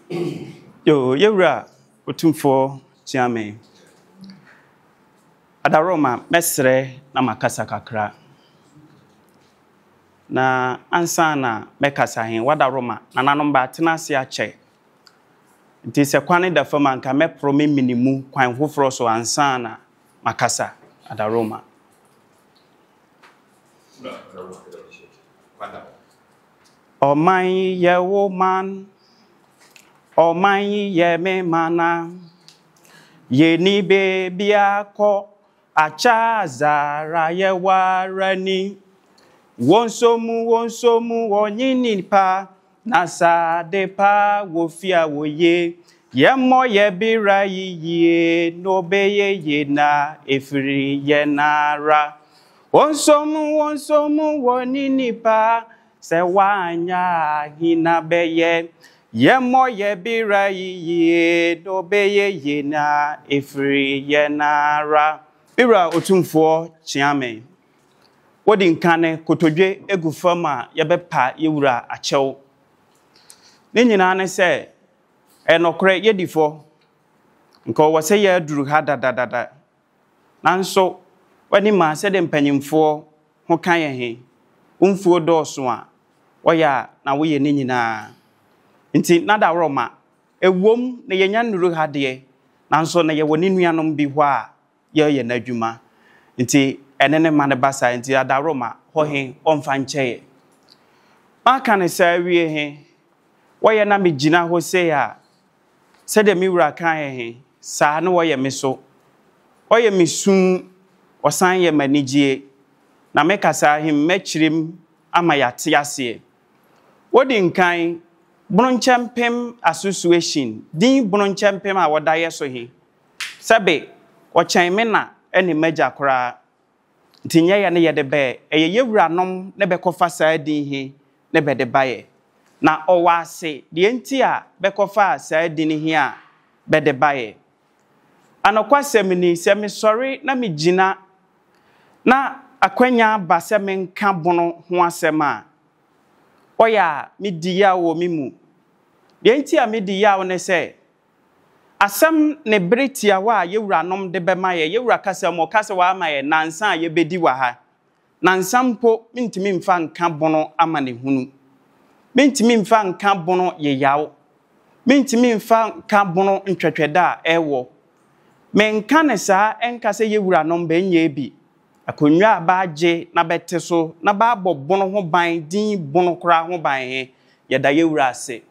Yo, yɛwura Otumfoɔ Kyeame. Adaworoma, mɛsrɛ na makasa kakra. Na ansa na mɛkasa he, w'adaworoma, nananom bɛatena ase akyɛ. Nti sɛ kwane da fam a, nka mɛporo me mene mu kwan foforɔ so ansa na makasa. Adaworoma. Ɔman yi yɛ wo man, ɔman yi yɛ me man a, yɛnni baabi akɔ, akyɛ azara yɛwɔ ara ni. Wɔn nso mu, wɔn nso mu, wɔnye nnipa, na saa ade pa wɔ fie a wɔye. Yɛmmɔ yɛ bera yiye, na ɔbɛyɛ yie na ɛfiri yɛn ara. Wɔn nso mu, wɔn nso mu, wɔnye nnipa, sɛ woanyɛ a hena bɛyɛ? Yɛmmɔ yɛ bera yiye, na ɔbɛyɛ yie na ɛfiri yɛn ara. Me wura Otumfoɔ Kyeame, wodi nkane kotodwe gu fam a yɛbɛpa yɛ wura akyɛw. Ne nyinaa ne sɛ, ɛyɛ nɔkorɛ yɛdi fɔ, nka ɔwɔ sɛ yɛaduru ha dadadada. Nanso, w'ani maa sɛdeɛ mpanyimfoɔ ho ka yɛn he, wo mfuo dɔɔso a, wɔyɛ a na woyɛ ne nyinaa. Nti na dawroma, ɛwom na yɛnnya nnuru ha deɛ, nanso na yɛwɔ ne nuanom bi hɔ a yɛreyɛ n'adwuma. Nti ɛne ne ma no ba saa, nti adaworoma hɔ he ɔmfa nkyɛ yɛ. Maka no saa awie he, wɔyɛ na megyina hɔ sei a, sɛdeɛ me wura kaeɛ he, saa ne wɔyɛ me so. Ɔyɛ me su, ɔsan yɛ m'anigyie. Na me kasa he, mɛkyerɛ mu ama yɛate aseɛ. Wodi nkan, Bononkyɛmpem Association, din Bononkyɛmpem a wɔda yɛ so he, sɛbe ɔkyɛn me na ne m'agya koraa. Nti nyɛ yɛ ne yɛde bɛɛ, ɛyɛ yɛ wuranom ne bɛkɔfa saa din he ne bɛde baeɛ. Na ɔwɔ ase deɛ nti a bɛkɔfaa saa din he a bɛde baeɛ. Anokwasɛm ni, sɛ mesɔre na megyina na akwanya ba sɛ menka bono ho asɛm a, ɔyɛ a medi yaw wɔ me mu. Deɛ nti a medi yaw ne sɛ, asɛm ne bere tiawa a yɛ wuranom de bɛma yɛ, yɛ wura kasa mu, ɔka sɛ wama yɛ nnansa a yɛbɛdi wɔ ha. Nnansa mpo mentumi mfa nka bono amanehunu. Mentumi mfa nka bono yeyaw. Mentumi mfa nka bono ntwɛtwɛdɛ a ɛwɔ. Menka no saa nka sɛ yɛ wuranom bɛnyɛɛ bi. Akonnwa a bɛagye na bɛte so na bɛabɔ bono ho ban din bono koraa ho ban he, yɛda yɛ wura ase.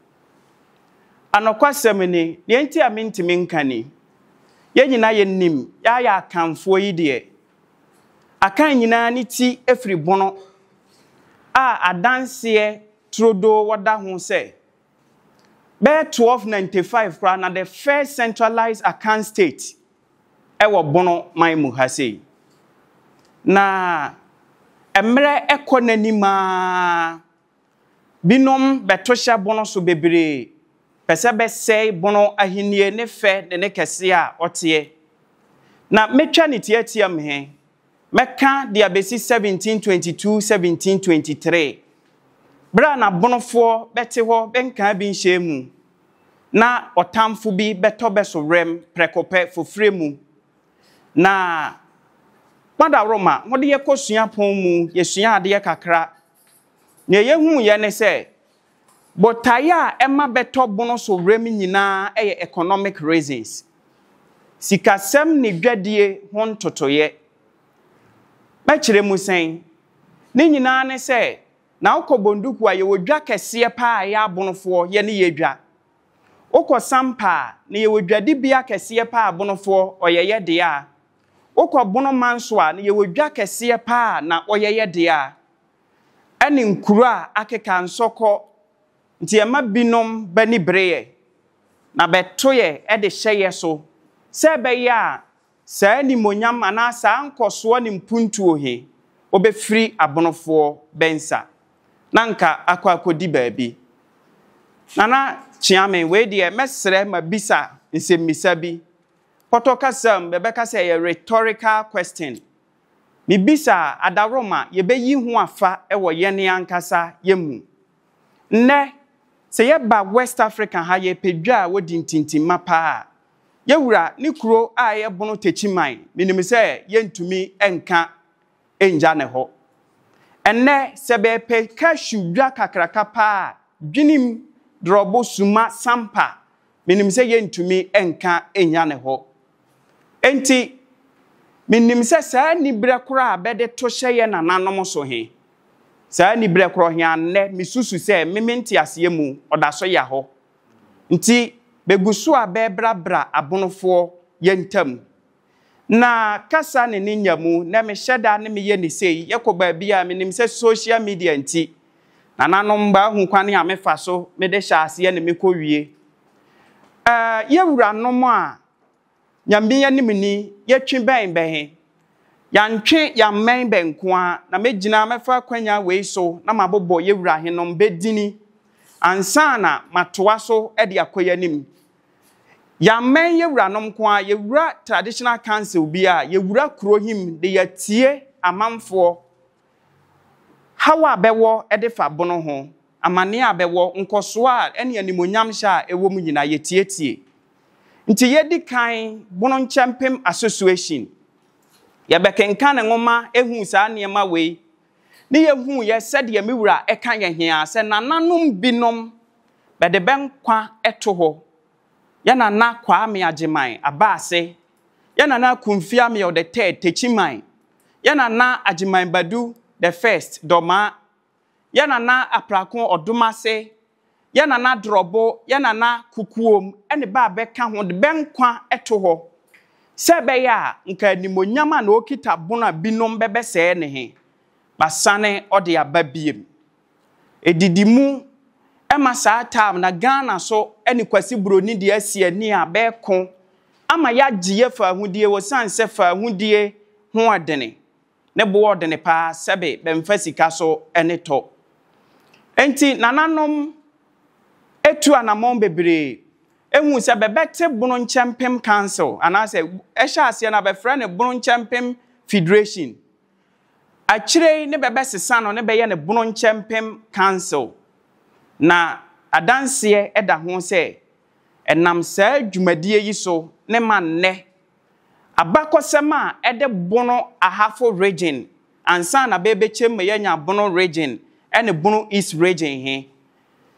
Anokwasɛm ni, deɛ nti a mentumi nka ni, yɛn nyinaa yɛnim, yɛayɛ Akanfoɔ yi deɛ, Akan nyinaa ne ti firi bono a adanseɛ turodoo wɔda ho sɛ, bɛyɛ 1295 koraa na the first centralized Akan state wɔ Bono man mu ha sei. Na mmerɛ kɔ n'anim ara, binom bɛto hyɛ Bono so bebree, pɛ sɛ bɛsɛe Bono ahennie ne fɛ ne ne kɛseɛ a ɔteɛ. Na mɛtwa ne tiatiam he, mɛka de abɛsi 1722, 1723, berɛ a n'abonofoɔ bɛte hɔ bɛnkaa bi nhyɛɛ mu, na ɔtamfo bi bɛtɔ bɛ so werɛm prɛko pɛ fofire mu. Na Kwadaworoma, mode yɛkɔ suapɔn mu, yɛsua adeɛ kakra. Nea yɛhuiɛ ne sɛ, botaeɛ a ɛma bɛtɔ bono so werɛm nyinaa yɛ economic reasons, sikasɛm ne dwadie ho ntotoeɛ. Mɛkyerɛ mu sɛn? Ne nyinaa ne sɛ, na wokɔ Bonduku a, yɛwɔ dwa kɛseɛ paa a ɛyɛ abonofoɔ yɛ ne yɛ dwa. Wokɔ Sampa a, na yɛwɔ dwadibea kɛseɛ paa a abonofoɔ ɔyɛ yɛ dea. Wokɔ Bono Manso a, na yɛwɔ dwa kɛseɛ paa a na ɔyɛ yɛ dea. Ɛne nkuro a akeka nsɔkɔ nti ɛma binom bani bere yɛ, na bɛto yɛ de hyɛ yɛ so sɛ ɛbɛyɛ a Saa animuonyam anaa saa nkɔsoɔ ne mpuntuo he, obefiri abonofoɔ bɛ nsa, na nka akɔ akɔdi baabi. Nana Kyeame, wei deɛ mɛsrɛ mabisa nsɛmmisa bi. Pɔtɔ kasa mu, bɛbɛka sɛ ɛyɛ rhetorical question. Mebisa a, adaworoma, yɛbɛyi ho afa wɔ yɛne ankasa yɛ mu. Nnɛ, Sɛ yɛba West Africa ha yɛpɛ dwa a wɔdi ntintimma paa a, yɛwura ne kuro a ɛyɛ Bono Techiman, menim sɛ yɛntumi nka nngya ne hɔ. Ɛnnɛ sɛ bɛɛpɛ cashew dwa kakraka paa a, Dwenem, Drɔbo, Suma, Sampa, menim sɛ yɛntumi nka nnya ne hɔ. Enti, menim sɛ saa aniberɛ korɔ a bɛde to hyɛ yɛ nananom so he, saa aniberɛ korɔ he ara nnɛ mesusu sɛ me me nteaseɛ mu ɔda so ya hɔ. Nti, begu so a bɛɛbrabra abonofoɔ yɛ ntam. Na kasa ne ne nya mu, nɛ mehyɛ da ne meyɛ ne sei, yɛkɔ baabi a menim sɛ social media nti, nananom bɛahu kwane a mefa so mede hyɛ aseɛ ne mekɔ wie. Ɛɛ, yɛ wuranom a Nyame anim ni, yɛtwe bɛn bɛ he? Yɛantwe yɛammɛn bɛ nkoaa, na mɛgyina mɛfa akwanya wei so na mabobɔ yɛ wura henom bɛ dini ansa na matoa so de akɔ y'anim. Yɛammɛn yɛ wuranom nkoaa, yɛwura Traditional Council bi a, yɛwura kuro he mu de yɛatie amanfoɔ haw a bɛwɔ de fa bono ho, amaneɛ a bɛwɔ, nkɔsoɔ a ɛne animuonyamhyɛ a ɛwɔ mu nyinaa, yɛtietie. Nti yɛdi kan Bono Nkyɛmpem Association, yɛbɛkenkan nwoma huu saa nneɛma wei, ne yɛhuuiɛ sɛdeɛ me wura ka yɛ he ara sɛ nananom binom bɛde bɛ nkwa to hɔ. Yɛ Nana Kwame Agyeman Abaase, yɛ Nana Akumfi Ameyaw the Third, Techiman, yɛ Nana Agyeman Badu the First, Dɔmaa, yɛ Nana Aprako Ɔdomase, yɛ Nana Drɔbo, yɛ Nana Kukuom ne bɛ a bɛka ho de bɛ nkwa to hɔ sɛ ɛbɛyɛ a nka animuonyam a na ɔkita bono a binom bɛbɛsɛɛ ne he, basane ɔde aba biem. Edidi mu ma saa time na Ghana so ne Kwasi Broni de asi ani a bɛɛko ama yɛagye yɛ faahodie osiane sɛ faahodie ho ɔdene. Ne bo ɔdene paa sɛbe bɛmfa sika so ne tɔ. Enti nananom tu anamɔn bebree huu sɛ bɛbɛte Bono Nkyɛmpem Council anaasɛ ɛhyɛ aseɛ no a bɛfrɛ no Bono Nkyɛmpem Federation. Akyire yi ne bɛbɛsesa no ne bɛyɛ no Bono Nkyɛmpem Council. Na adanseɛ da ho sɛ ɛnam saa dwumadie yi so ne ma nnɛ Abakɔsɛm a ɛde Bono Ahafo Region ansa na bɛɛbɛkyɛm ma yɛanya Bono Region ne Bono East Region he,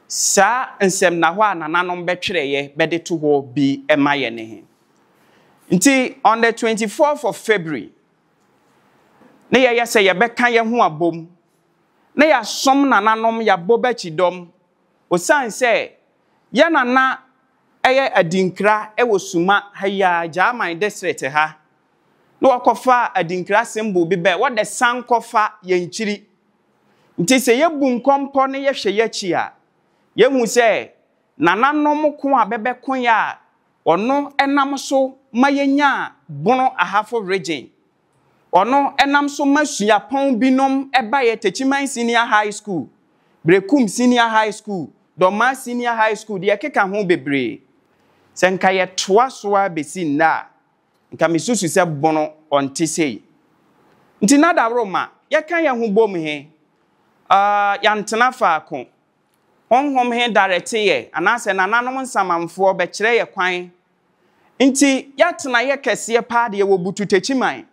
saa nsɛmnahɔ a nananom bɛtwerɛeɛ bɛde to hɔ bi ma yɛn he. Nti on the 24th of February ne yɛyɛ sɛ yɛbɛka yɛ ho abom na yɛasom nananom, yɛabɔ bɛ kyidɔm, osiane sɛ yɛ nana yɛ adinkra wɔ Suma ha yi ara, Gyaman district ha, na wɔkɔfa adinkra symbol bi bɛ, wɔde san kɔfa yɛn kyiri. Nti sɛ yɛbu nkɔmpɔ na yɛhwɛ yɛakyi a, yɛhu sɛ nananom ko a bɛbɛko yɛ a ɔno nam so ma yɛnyaa Bono Ahafo region. Ɔno nam so ma suapɔn binom baeɛ, Techiman Senior High School, Berekum Senior High School, Dormaa Senior High School, deɛ ɛkeka ho bebree. Sɛ nka yɛtoa so ara bɛsi nnɛ a, nka mesusu sɛ Bono ɔnte sei. Nti na dawuroma, yɛka yɛn ho bom he, ah, yɛantena faako. Honhom he darɛte yɛ, anaasɛ nananom nsamanfoɔ bɛkyerɛ yɛ kwan Nti yɛatena yɛ kɛseɛ paa deɛ wɔ Butu Techiman,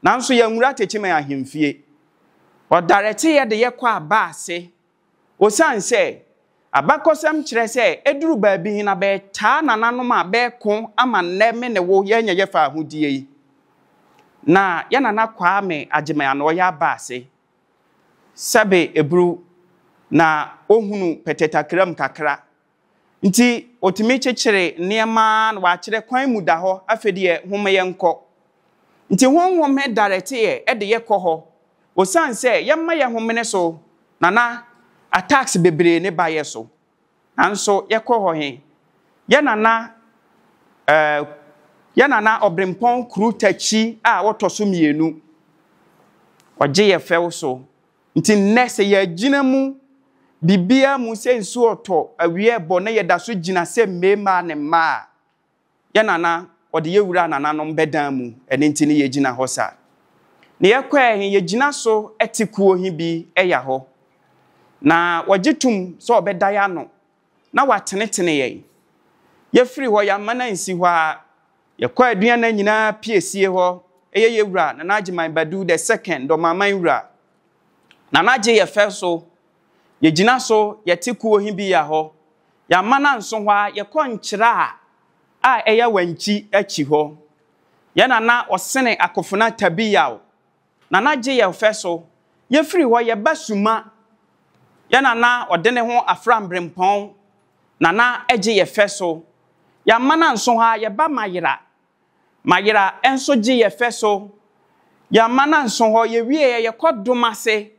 nanso yɛanwura Techiman ahemfie. Ɔdarɛte yɛ de yɛ kɔ aba ase, osiane sɛ abakɔsɛm kyerɛ sɛ ɛduru baabi he na bɛɛtaa nananom a bɛɛko ama nnɛ me ne wo yɛanya yɛ faahodie yi. Na yɛ Nana Kwame Agyeman na ɔyɛ aba ase. Sɛbe eburu na ohunu pɛtɛtakram kakra. Nti otumi kyekyere nneɛma ara na wakyerɛ kwan mu da hɔ, afei deɛ homma yɛnkɔ. Nti Honhom he darɛte yɛ de yɛ kɔ hɔ, osiane sɛ yɛmma yɛ homene so na na attacks bebree ne ba yɛ so. Nanso yɛkɔ hɔ he, yɛ nana eh, yɛ nana Ɔbrempɔn Kuru Takyi a ɔtɔ so mmienu, ɔgye yɛ fɛw so. Nti nnɛ sɛ yɛagyina mu biribiara mu sɛ nsuo retɔ, awia rebɔ na yɛda so gyina sɛ mmarima ne mmaa a, yɛn nana ɔde yɛn wura nananom bɛdan mu, ɛno nti ne yɛgyina hɔ saa. Ne yɛkɔɛ he, yɛgyina so te kuo he bi ya hɔ. Na wɔgye tom sɛ ɔbɛda yɛ ano. na watenetene yɛn. Yɛfiri hɔ, yɛamma no ansi hɔ ara. Yɛkɔ Aduana nyinaa piesie hɔ, ɛyɛ yɛ wura Nana Agyeman Badu the second, Dɔmaman wura. Nana agye yɛ fɛ so, yɛgyina so, yɛte kuo he bi ya hɔ. Yɛamma no anso hɔ ara, yɛkɔ Nkyerɛ a ɛyɛ Wankyi akyi hɔ. Yɛ nana ɔsene Akofena Tabi Yaw. Nana gye yɛ fɛ so. Yɛfiri hɔ yɛba Suma. Yɛ nana ɔde ne ho afra Mbrempɔn. Nana gye yɛ fɛ so. Yɛamma no anso hɔ ara, yɛba Mayera. Mayera nso gye yɛ fɛ so. Yɛamma no anso hɔ, yɛwieɛ yɛkɔ Domase.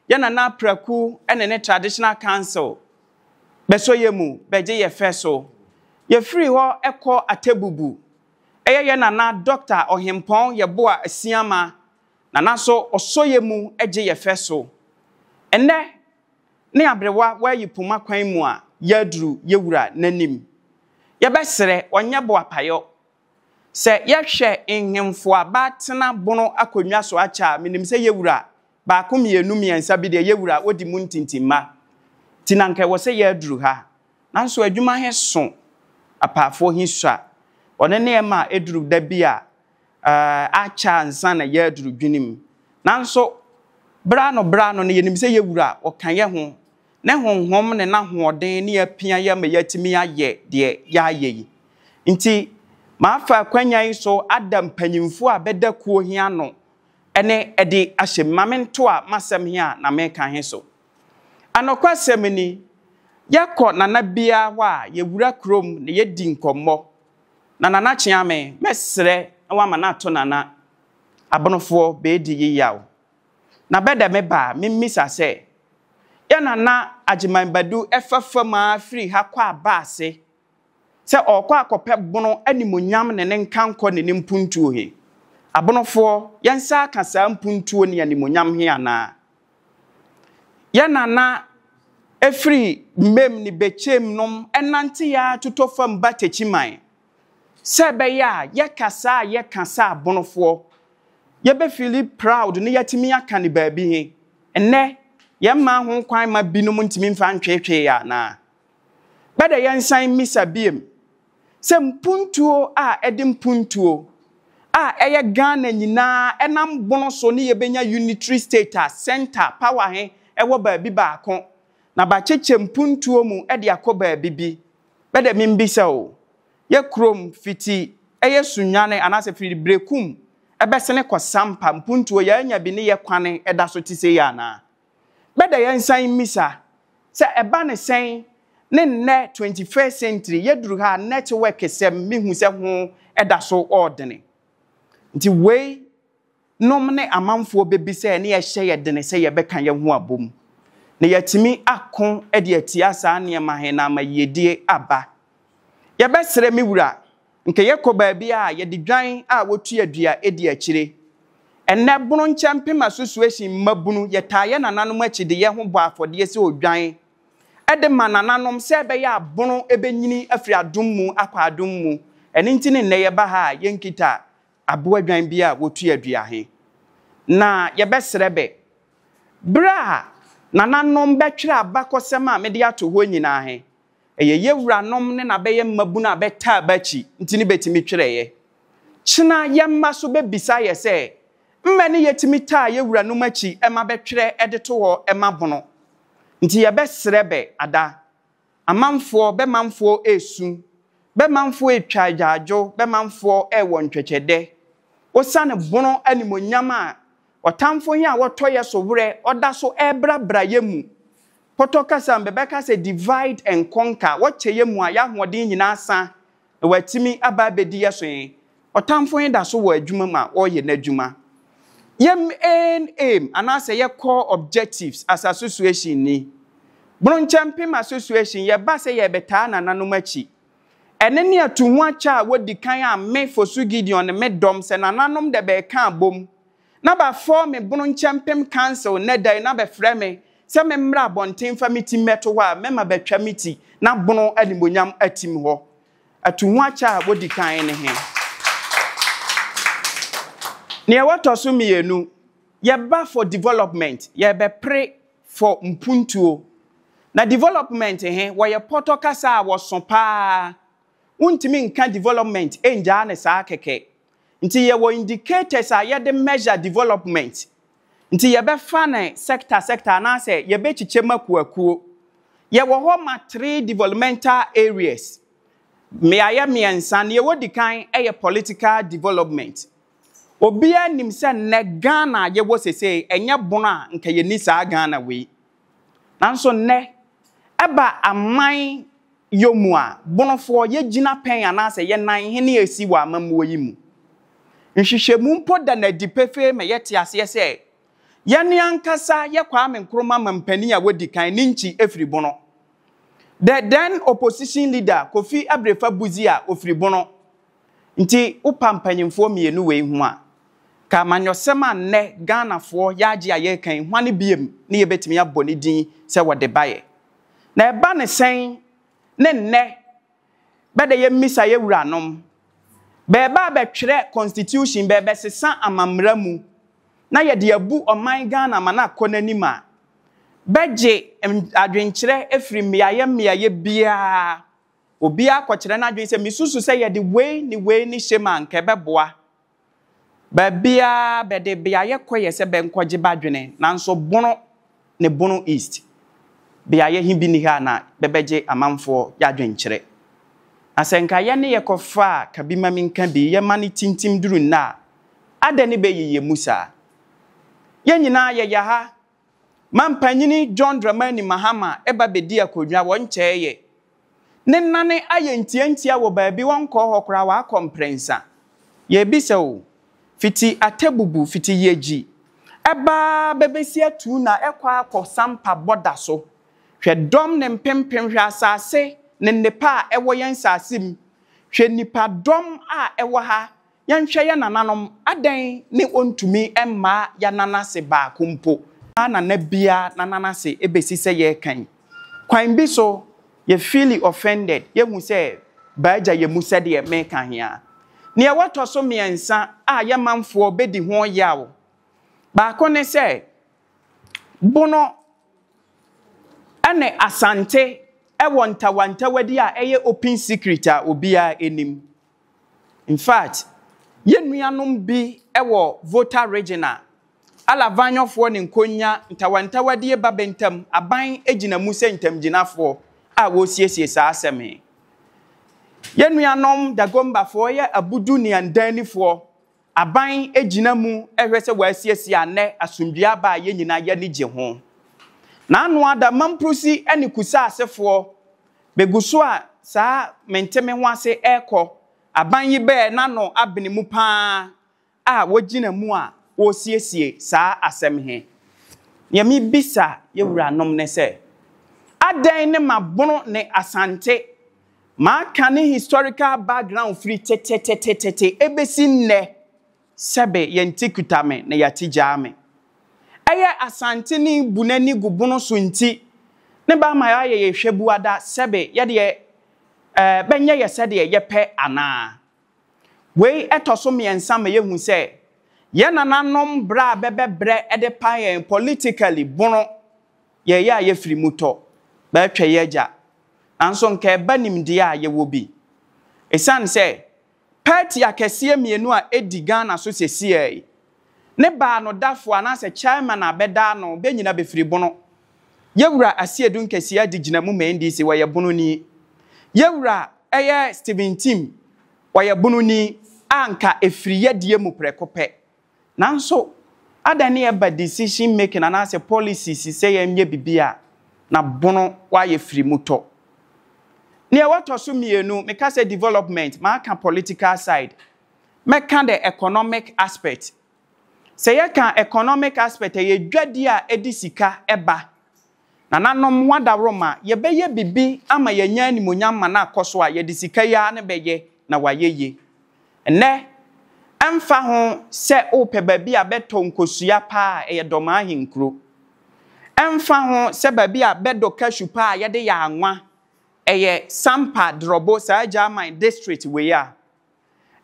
Yɛ Nana Apraku ne ne Traditional Council bɛsɔ yɛ mu bɛgye yɛ fɛ so. Yɛfiri hɔ kɔ Atebubu. Ɛyɛ yɛ Nana Dɔkta Ɔhempɔn Yeboah Asiamah, Nana nso ɔsɔ yɛ mu gye yɛ fɛ so. Ɛnnɛ ne aberewa woayi poma kwan mu a yɛaduru yɛ wura n'anim. Yɛbɛsrɛ ɔnyɛ boapayɔ. Sɛ yɛhwɛ nhemfo a bɛatena bono akonnwa so akyɛ a, menim sɛ yɛ wura baako mmienu mmiɛnsa bi deɛ yɛ wura ɔdi mu ntintimma. Nti na anka ɛwɔ sɛ yɛaduru ha. Nanso adwuma he so apaafoɔ he sua. Ɔno ne ɛma ɛduru da bi a akyɛ ansa na yɛaduru dwene mu. Nanso berɛ ano berɛ ano no yɛnim sɛ yɛ Wura ɔka yɛ ho. Ne Honhom ne N'ahoɔden ne apia yɛ ma yɛatumi ayɛ deɛ yɛayɛ yi. Nti mafa akwanya yi so ada mpanyimfoɔ a bɛda kuo he ano ne de ahyɛ mu. Ma mentoa m'asɛm he a na meka he so. Anɔkwasɛm ni, yɛkɔ nana biara hɔ a, yɛwura kurom na yɛdi nkɔmmɔ. Na Nana Kyeame, mɛsrɛ na wama no ato Nana Abonofoɔ bɛɛdi yi yaw. Na bɛ dɛ me ba a, me mmisa sɛ, yɛ Nana Agyeman Badu fa fam ara firi ha kɔ Abaase sɛ ɔɔkɔ akɔpɛ Bono animuonyam ne ne nkankɔ ne ne mpuntuo he? Abonofoɔ, yɛnsa aka saa mpuntuo ne animuonyam he anaa? Yɛ Nana firi Mmem ne Bekyem nom nante ara totɔ fam ba Techiman sɛ ɛbɛyɛ a yɛ kasa a yɛka sɛ Abonofoɔ yɛbɛ feeli proud ne yɛatumi aka ne baabi he. Nnɛ yɛmmaa ho kwan ma binom ntumi mfa ntweetwee yɛ anaa? Bɛdɛ yɛnsan mmisa biem sɛ mpuntuo a ɛde mpuntuo a ɛyɛ Ghana nyinaa ɛnam bono so ne yɛbɛnya unitary state a center power he ɛwɔ baabi baako na bakyekyɛ mpuntuo mu de akɔ baabi bi. Bɛdɛ membisa o, yɛ kurom fiti ɛyɛ Sunyani anaasɛ firi Berekum ɛbɛsene kɔ Sampa mpuntuo yɛanya bi ne yɛ kwane ɛda so te sei anaa? Bɛdɛ yɛnsan mmisa sɛ ɛba ne sɛn ne nnɛ 21st century yɛduru ha a network sɛm mehu sɛ ho da so ɔɔdene. Nti wei nom ne amanfoɔ bɛbisa ne ɛhyɛ yɛ dene sɛ yɛbɛka yɛ ho abom na yɛatumi ako de atia saa nneɛma he na ama yiedie aba. Yɛbɛsrɛ me wura Nka yɛkɔ baabi a yɛde dwan a wotua dua di akyire. Ɛnnɛ, Bono Nkyɛmpem Association mmabunu, yɛtaa yɛn nananom akyi de yɛn ho bɔ afɔdeɛ sɛ odwan de ma nananom sɛ ɛbɛyɛ a Bono bɛnyini afiri adom mu akɔ adom mu. Ɛno nti ne nnɛ yɛba ha a yɛnkita aboa dwan bi a wotua dua he. Na yɛbɛsrɛ bɛ, berɛ a nananom bɛtwerɛ abakɔsɛm a mede ato hɔ nyinaa he, Ɛyɛ yɛ wuranom ne na bɛyɛ mmabunu a bɛtaa bɛakyi nti ne bɛtumi twerɛeɛ. Kyena yɛ mma so bɛbisa yɛ sɛ, Mmɛ ne yɛtumi taa yɛ wuranom akyi ma bɛtwerɛ de to hɔ ma bono? Nti yɛbɛsrɛ bɛ ada. Amanfoɔ, bɛ manfoɔ resu, bɛ manfoɔ retwa agyaadwo, bɛ manfoɔ rewɔ ntwɛtwɛdɛ. Osiane bono animuonyam a ɔtamfo he a wɔtɔ yɛ so werɛ ɔda so rebrabra yɛ mu Pɔtɔ kasa mu, bɛbɛka sɛ divide and conquer, wɔkyɛ yɛ mu a, yɛ ahoɔden nyinaa sa na wɔatumi aba abɛdi yɛ so he. Ɔtamfo he da so wɔ adwuma mu a ɔɔyɛ n'adwuma. Yɛ main aim anaasɛ yɛ core objectives as association ni. Bronkyɛmpem Association, yɛba sɛ yɛɛbɛtaa nananom akyi. Ɛne ne atuhoakyɛ a wodi kan a me, Fosu Gideon ne me dɔm sɛ nananom dɛ bɛɛka abom Na bɛafɔɔ me bono nkyɛmpem council nnɛ da yi na bɛfrɛ me sɛ memmra abɔnten mfa me ti mmɛto hɔ a, mɛma bɛatwa me ti na bono animuonyam atim hɔ. Atuhoakyɛ a wodi kan ne he? Neɛ wɔtɔ so mmienu, yɛba for development, yɛrebɛpere for mpuntuo. Na development he, wɔyɛ pɔtɔ kasa a wɔso paa. Wontumi nka development ngyaa no saa kɛkɛ. Nti yɛwɔ indicators a yɛde measure development. Nti yɛbɛfa no sector sector anaasɛ yɛbɛkyekyɛ mu akuakuo. Yɛwɔ hɔ ma three developmental areas. Mmeaeɛ mmiɛnsa. Nea ɛdi kan yɛ political development. Obiara nim sɛ nnɛ Ghana a yɛwɔ sesei, ɛnyɛ bono a nka yɛnni saa Ghana wei. Nanso nnɛ, ɛba aman yɔ mu a, bonofoɔ yɛgyina pɛn anaasɛ yɛnan hene asi wɔ amammuo yi mu. Nhwehwɛmu mpo da no adi pefee ma yɛte aseɛ sɛ, yɛn ankasa yɛ Kwame Nkrumah mampanin a wadi kan ne nkyi firi Bono. The then opposition leader Kofi Abrefa Busia ɔfiri Bono. Nti wopa mpanyimfoɔ mmienu wei ho a, ka amanyɔsɛm a nnɛ Ghanafoɔ yɛagye a yɛreka yi, hwane biom ne yɛbɛtumi abɔ ne din sɛ wɔde baeɛ? Na ɛba ne sɛn ne nnɛ bɛdɛ yɛmmisa yɛ wuranom, bɛɛba abɛtwerɛ constitution, bɛɛbɛsesa amammra mu na yɛde abu ɔman Ghana ma no akɔ n'anim a, bɛgye adwenkyerɛ firi mmeaeɛ mmeaeɛ biara. Obiara kɔkyerɛ n'adwene sɛ, Misusu sɛ yɛde wei ne wei ne hyem a anka ɛbɛboa. Baabiara bɛde beaeɛ kɔ yɛ sɛ bɛnkɔgye b'adwene, nanso Bono ne Bono East, beaeɛ he bi nni ha a na bɛbɛgye amanfoɔ y'adwenkyerɛ. Na sɛ nka yɛne yɛ kɔfaa ka-bi-ma-menka-bi yɛma no tintim duru nnɛ a, adɛn ne bɛyi yɛ mu saa? Yɛ nyinaa yɛya ha. Mampanyini John Dramani Mahama ba bɛdi akonnwa wɔ nkyɛɛyɛ. Ne nane ayɛ ntiantia wɔ baabi ɔnkɔɔ hɔ koraa wakɔ mprɛnsa. Yɛrebisa o, fiti Atebubu, fiti Yegyi, ɛba ara bɛbɛsi atuu na ɛkɔ akɔ Sampa bɔda so. Hwɛ dɔm ne mpempem, hwɛ asase ne nnepa a ɛwɔ yɛn nsase mu, hwɛ nnipa dɔm a ɛwɔ ha. Yɛnhwɛ yɛn nananom, adɛn ne wɔntumi mmaa yɛn anan ase baako mpo? Mmaa nana biara n'anan ase bɛsi sɛ yɛreka yi. Kwan bi so, yɛ feeli offended, yɛhu sɛ bɛagya yɛn mu sɛdeɛ meka he a. Neɛ wɔtɔ so mmeɛnsa a yɛ manfoɔ bɛdi ho yaw, baako ne sɛ, Bono ne Asante wɔ ntawantawadi a ɛyɛ open secret a obiara nim. In fact, yɛn nuanom bi wɔ Volta Region a, Alavanyofoɔ ne Nkonya ntawantawadie ba bɛ ntam, aban gyina mu sɛ ntamgyinafoɔ a wɔresiesie saa asɛm yi. Yɛn nuanom Dagombafoɔ yɛ Abudu ne Andanifoɔ, aban gyina mu hwɛ sɛ wɔasiesie a nnɛ asomdwoeɛ aba a yɛn nyinaa yɛn ani gye ho. N'ano ada Mamprusi ne Kusaasefoɔ bɛgu so a saa mente-me-ho-ase rekɔ. Aban yi bɛɛ n'ano abene mu pa ara a wɔgyina mu a wɔresiesie saa asɛm he. Nea mebisa yɛ wuranom ne sɛ, adɛn ne Mabono ne Asante Maka ne historical background firi tetetetete ɛbɛsi nnɛ sɛbe yɛn ti kuta me na yɛate gyaa me. Ɛyɛ Asante ne bu n'ani gu bono so nti ne ba ama yɛayɛ yɛ hwɛbuada sɛbe yɛdeɛ eh, bɛnyɛ yɛ sɛdeɛ yɛpɛ anaa? Wei ɛtɔ so mmiɛnsa ma yɛhu sɛ yɛn nananom brɛ a bɛbɛbrɛ de pa yɛn politically bono yɛyɛ a yɛfiri mu tɔ bɛtwɛ yɛ agya Nanso nka ɛba nimdeɛ a, yɛwɔ bi. Esiane sɛ party akɛseɛ mmienu a ɛdi Ghana so sesiaa yi, ne baanodafo anaasɛ chairman a bɛda ano bɛ nyina bɛfiri Bono. Yɛwura Asiedu Nkesia di gyina mu ma NDC, ɔyɛ Bononi. Yɛwura ɛyɛ Stephen Ntim, ɔyɛ Bononi a nka ɛfiri yɛdeɛ mu prɛko pɛ. Nanso, adɛn ne ɛba decision making anaasɛ policies sɛ yɛnyɛ biribi a, na bono wayɛ firi mu tɔ? Nea wɔtɔ so mmienu, meka sɛ development, maka political side, mɛka the economic aspect. Sɛ yɛka economic aspect a, ɛyɛ dwadie a ɛde sika ba. Nananom, ho adaworoma, yɛbɛyɛ biribi ama yɛanya animuonyam ma no akɔ so a, yɛde sika yi ara na ɛbɛyɛ na wayɛ yie. Ɛnnɛ, ɛmfa ho sɛ wopɛ baabi a bɛtɔ nkosua paa a, ɛyɛ Dɔmaa Ahenkuro. Ɛmfa ho sɛ baabi a bɛdɔ cashew paa a yɛde yɛ anwa, ɛyɛ Sampa, Drɔbo, saa Gyaman district wei a.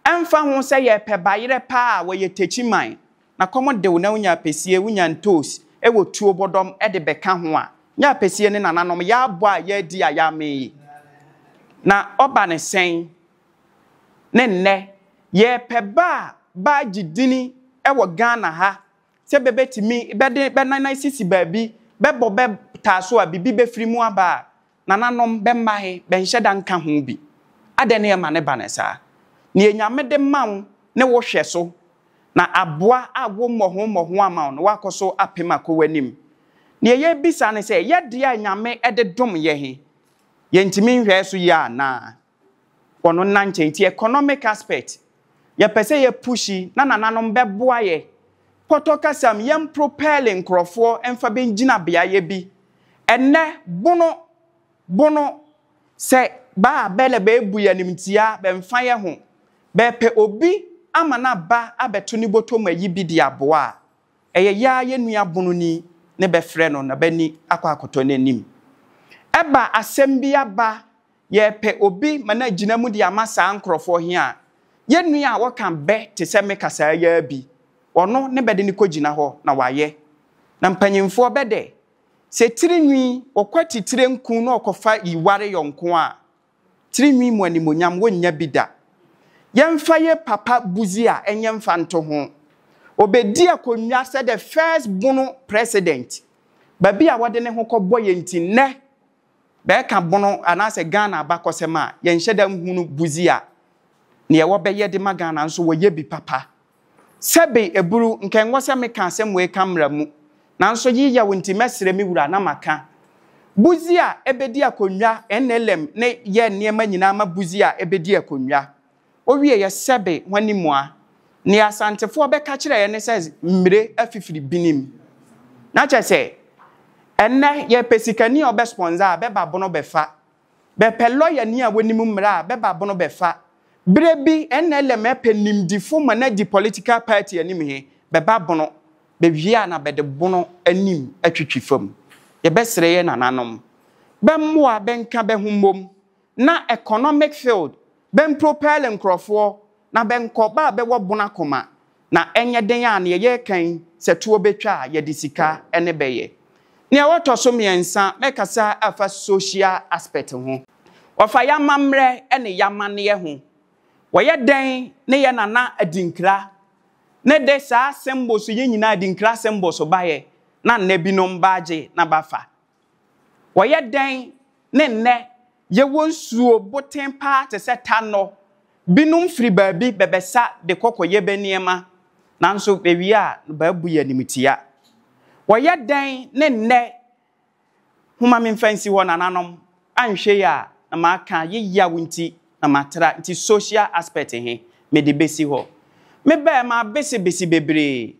Ɛmfa ho sɛ yɛrepɛ bayerɛ paa a, wɔyɛ Techiman, na kɔm de wo na wonya apɛsie, wonya ntoos wɔ tuo bɔdɔm de bɛka ho a, Nyɛ apɛsie ne nananom yɛabɔ a yɛadi a yɛamee yi. Na ɔba ne sɛn ne nnɛ yɛrepɛ ba a bɛagye dini wɔ Ghana ha sɛ bɛbɛtumi bɛde bɛnan sisi baabi bɛbɔ bɛ taa so a biribi bɛfiri mu aba a, nananom bɛmma he bɛnhyɛ da nka ho bi. Adɛn ne ɛma ne ba no saa? Neɛ Nyame de ma wo ne wo hwɛ so na aboa a wo mmɔho mmɔho ama wo no woakɔ so apem akɔ w'anim. Neɛ yɛbisa ne sɛ, yɛ deɛ a Nyame de dom yɛ he, yɛntumi nhwɛɛ so yie anaa? Ɔno nna nkyɛn. Nti economic aspect, yɛpɛ sɛ yɛ pushi na nananom bɛboa yɛ. Pɔtɔ kasa mu, yɛn propel nkorɔfoɔ mfa bɛngyina beaeɛ bi. Ɛnnɛ, bono, bono, sɛ bɛ a bɛ na bɛɛbu yɛ animtia, bɛmfa yɛ ho. Bɛɛpɛ obi ama no aba abɛto ne bɔtɔ mu ayi bi de aboa a, ɛyɛ yɛ ara yɛ nua bononi ne bɛfrɛ no na bɛani akɔ akɔtɔ n'anim. Ɛba asɛm bi aba Yɛrepɛ obi ma no agyina mu de ama saa nkorɔfoɔ he a, yɛ nua a ɔka bɛ te sɛ me kasaa yi ara bi, ɔno ne bɛde no kɔgyina hɔ na wayɛ. Na mpanyimfoɔ bɛ dɛ, sɛ tiri nwi ɔkwati tire nku na ɔkɔfa yi ware yɔnko a, tiri nwi mu animuonyam wonnya bi da. Yɛmfa yɛ papa Busia nyɛ mfa nto ho. Ɔbɛdi akonnwa sɛ the first Bono president. Baabi a wɔde ne ho kɔbɔ yɛ nti nnɛ Bɛɛka Bono anaasɛ Ghana abakɔsɛm a, yɛnhyɛ da nhunu Busia neɛ wɔbɛyɛ de ma Ghana nso wɔyɛ bi papa. Sɛbe eburu, nka ɛnwɔ sɛ meka asɛm wei ka mmra mu, nanso yi yaw nti mɛsrɛ me wura na maka. Busia ɛbɛdi akonnwa, NLM ne yɛ nneɛma nyinaa ma Busia ɛbɛdi akonnwa. Owieɛ sɛbe hwane mua? Nea Asantefoɔ bɛka kyerɛ yɛ ne sɛ mmire afifiri binim. Na kyerɛ sɛ, ɛnnɛ yɛpɛ sikani a ɔbɛ sponsor a, bɛba bono bɛfa. Bɛpɛ lɔyani a wɔnim mmara a, bɛba bono bɛfa. Berɛ bi NLM ɛpɛ nimdifo ma no adi political party anim he, bɛba bono. Bɛwie a na bɛde bono anim atwitwi fam. Yɛbɛsrɛ yɛ nananom, bɛmmoa bɛnka bɛ ho mmom na economic field bɛmpropɛle nkorɔfoɔ na bɛnkɔ ba a bɛwɔ bono akoma na ɛnyɛ den a neɛ yɛreka yi sɛ toɔ bɛtwa a yɛde sika ne bɛyɛ. Neɛ ɔtɔ so mmiɛnsa mɛkasa afa social aspect ho. Ɔfa y'amammerɛ ne y'amanneɛ ho. Wɔyɛ dɛn ne yɛ nana adinkra ne de saa symbols yi nyinaa adinkra symbols baeɛ na nnɛ binom baagye na bafa. Wɔyɛ dɛn ne nnɛ yɛwɔ nsuo boten paa te sɛ Tanɔ? Binom firi baabi bɛbɛsa de kɔ kɔyɛ bɛ nneɛma, nanso bɛwie a na bɛabu yɛn animtia. Wɔyɛ dɛn ne nnɛ Homma memfa nsi hɔ nananom, anhwɛ yi a na maka ye yaw nti na matra nti social aspect he mede bɛsi hɔ. Mebɛɛ mabesebese bebree.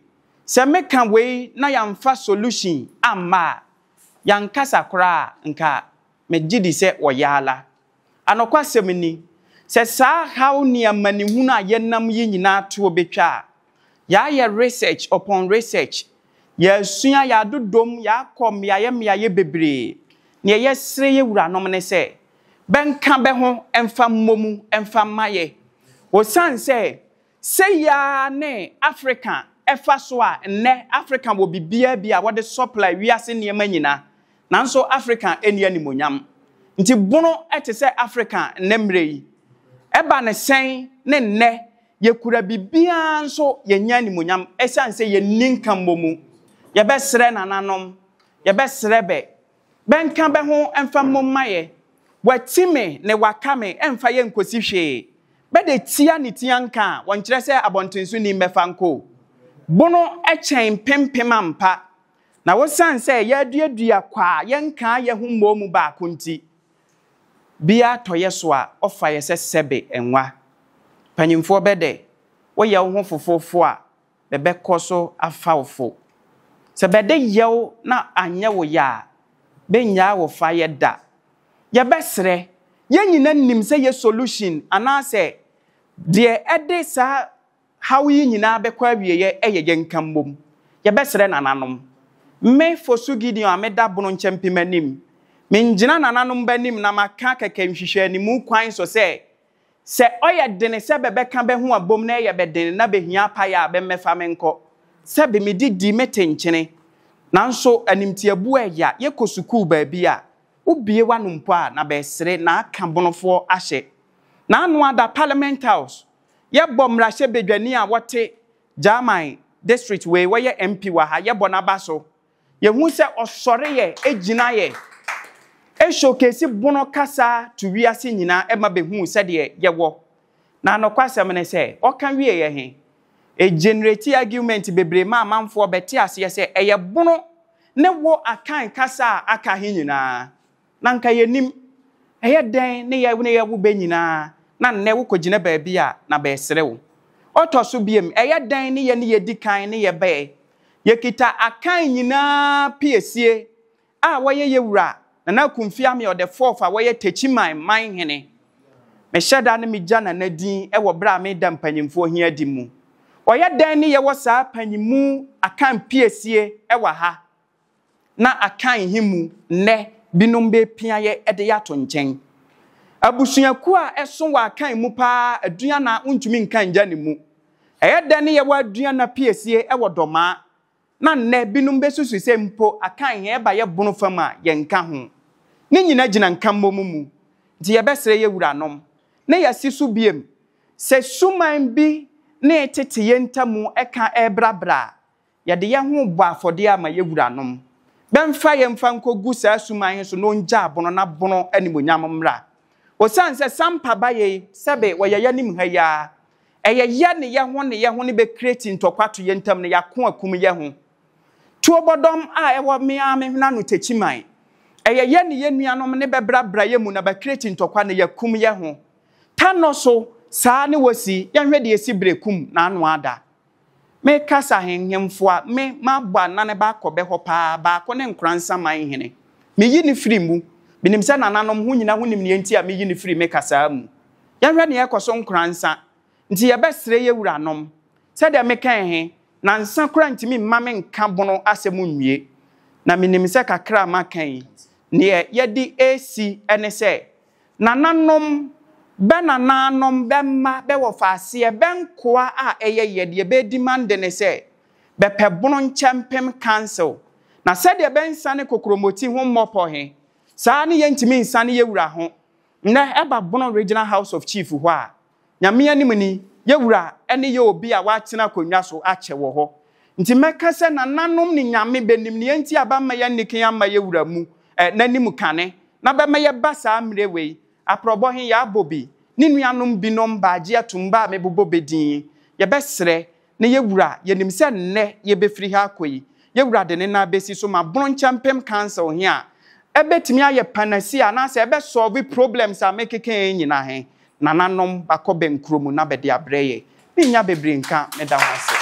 Sɛ meka wei na yɛamfa solution amma a, yɛankasa koraa a, nka megye di sɛ wɔyɛ ara. Anokwasɛm ni, sɛ saa haw ne amanehunu a yɛnam yi nyinaa toɔ bɛtwa a, yɛayɛ research upon research, yɛasua, yɛadodom, yɛakɔ mmeaeɛ mmeaeɛ bebree. Neɛ yɛsrɛ yɛ wuranom ne sɛ, bɛnka bɛ ho mfa mmɔ mu mfa mma yɛ. Osiane sɛ Sei ara ne Afrika fa so a nnɛ Afrika wɔ biribiara bi a wɔde supply wiase nneɛma nyina, nanso Afrika nni animuonyam. Nti bono te sɛ Afrika nnɛ mmerɛ yi. Ɛba no sɛn ne nnɛ yɛkura biribiara nso yɛnnya animuonyam ɛsiane sɛ yɛnni nkammɔ mu. Yɛbɛsrɛ nananom, yɛbɛsrɛ bɛ, bɛnka bɛ ho mfa mmom ma yɛ. Wati me ne waka me ɛmfa yɛ nkosi hwee. Bɛde tia ne tia nka a, wɔnkyerɛ sɛ abɔntensoni mmɛfa nkɔ o. Bono kyɛn mpempem ampa. Na wosiane sɛ yɛaduadua kwa a yɛnkaa yɛ ho mmɔɔ mu baako nti, biaa tɔ yɛ so a, ɔfa yɛ sɛ sɛbe nwa. Mpanyimfoɔ bɛdɛ, woyɛ wo ho fofoofo a, bɛbɛkɔ so afa wo fo. Sɛ bɛde yɛ wo na anyɛ wo ya a, bɛnnyaa wo fa yɛ da. Yɛbɛsrɛ, yɛn nyina nim sɛ yɛ solution anaasɛ deɛ ɛde saa haw yi nyinaa bɛkɔ awieɛ yɛ yɛn nka mmom. Yɛbɛsrɛ nananom. Me Fosu Gideon a meda Bono Nkyɛmpem anim, mengyina nananom b'anim na maka kɛkɛ nhwehwɛanimu kwan so sɛ Sɛ ɔyɛ dene sɛ bɛbɛka bɛ ho abom na ɛyɛ bɛ dene na behia apaeɛ a, bɛmmɛfa me nkɔ. Sɛbe mede di mete nkyene. Nanso animtiabu ɛya, yɛkɔ sukuu baabi a, wobue w'ano mpo a na bɛɛsere na aka bonofoɔ ahyɛ. N'ano ada Parliament House, yɛbɔ mmarahyɛbadwani a wɔte German district wei, wɔyɛ MP wɔ ha, yɛbɔ n'aba so. Yɛhu sɛ ɔsɔre yɛ, gyina yɛ, showcase bono kasa to wiase nyinaa ɛma bɛhuu sɛdeɛ yɛwɔ. Na nokwasɛm ne sɛ, ɔka wieɛ he, ɛgenerate argument bebree ma amanfoɔ bɛte aseɛ sɛ ɛyɛ bono ne wo Akan kasa a aka he nyinaa. Na nka yɛnnim. Ɛyɛ dɛn ne yɛ ne yɛ wo bɛ nyinaa na nnɛ wokɔgyina baabi a na bɛɛsere wo? Ɔtɔ so biom, ɛyɛ dɛn ne yɛ ne yɛdi kan ne yɛ bɛɛ? Yɛkita Akan nyinaa piesie a wɔyɛ yɛ wura Nana Akumfi Ameyaw the fourth a wɔyɛ Techiman man hene. Mehyɛ da ne megya Nana din wɔ berɛ a meda mpanyimfoɔ he adi mu. Ɔyɛ dɛn ne yɛwɔ saa panyinmu Akan piesie wɔ ha na Akan he mu nnɛ binom bɛpia yɛ de yɛ ato nkyɛn? Abusuakuo a ɛso wɔ Akan mu paa Aduana wontumi nka ngya ne mu. Ɛyɛ dɛn ne yɛwɔ Aduana piesie wɔ Dɔmaa na nnɛ binom bɛsusu sɛ mpo Akan he ɛba yɛ bono fam a yɛnka ho. Ne nyina gyina nkammom mu. Nti yɛbɛsrɛ yɛ wuranom na yɛasi so biom sɛ suman bi ne tete yɛ ntamu ɛka ɛɛbrabra a, yɛde yɛ ho bɔ afɔdeɛ ama yɛ wuranom. Bɛmfa yɛ mfa nkɔgu saa suman he so na ongyaa bono na bono animuonyam mmra. Osiane sɛ Sampa ba yei, sɛbe wɔyɛ yɛanim ha yi ara, ɛyɛ yɛ ne yɛ ho ne yɛ ho ne bɛ create ntɔkwa to yɛ ntam na yɛako akum yɛ ho. Tuobɔdɔm a ɛwɔ me ara me hwene ano Techiman, ɛyɛ yɛ ne yɛ nuanom ne bɛ brabra yɛ mu na bɛ create ntɔkwa na yɛakum yɛ ho. Tanɔ so, saa ne wɔsi, yɛnhwɛ deɛ ɛsi Berekum n'ano ada. Me kasa he, nhemfo a me mabɔ anane baakɔ bɛ hɔ paa, baako ne Nkoransa man hene. Me yi no firi mu. Menim sɛ nananom ho nyina honim nea nti a me yi no firi me kasaa mu. Yɛnhwɛ nea ɛkɔ so Nkoransa. Nti yɛbɛsrɛ yɛ wuranom, sɛdeɛ mekae he, nansa koraa ntumi mma me nka bono asɛm nwie. Na menim sɛ kakra a maka yi, neɛ yɛde resi ne sɛ, Nananom, bɛ nanaanom, bɛ mma, bɛ wɔfaaseɛ, bɛ nkoa a ɛyɛ yɛ deɛ bɛ demande ne sɛ, bɛpɛ bono nkyɛmpem council. Na sɛdeɛ bɛ nsane kokromoti ho mmɔ pɔ he, saa ne yɛntumi nsane yɛ wura ho. Nnɛ ɛba Bono Regional House of Chief hɔ a, Nyame anim ni, yɛ wura ne yɛ obi a watena akonnwa so akyɛ wɔ hɔ. Nti mɛka sɛ nananom ne Nyame bɛnim nea nti a bɛamma yɛanni kan amma yɛ wura mu eh, n'anim kane, na bɛma yɛba saa mmerɛ wei. Aprɔbɔ he, yɛabɔ bi, ne nuanom binom baagye atum ba a mebobɔ bɛ din yi. Yɛbɛsrɛ Ne yɛ wura, yɛnim sɛ nnɛ yɛbɛfiri ha akɔ yi, yɛ wura de ne nan bɛsi so ma Bono Nkyɛmpem Council he a, ɛbɛtumi ayɛ panacea anaasɛ ɛbɛ solve problems a mekeka yi nyina he, nananom bakɔ bɛ nkuro mu na bɛde abrɛ yɛ. Mennya bebree nka, meda ho ase.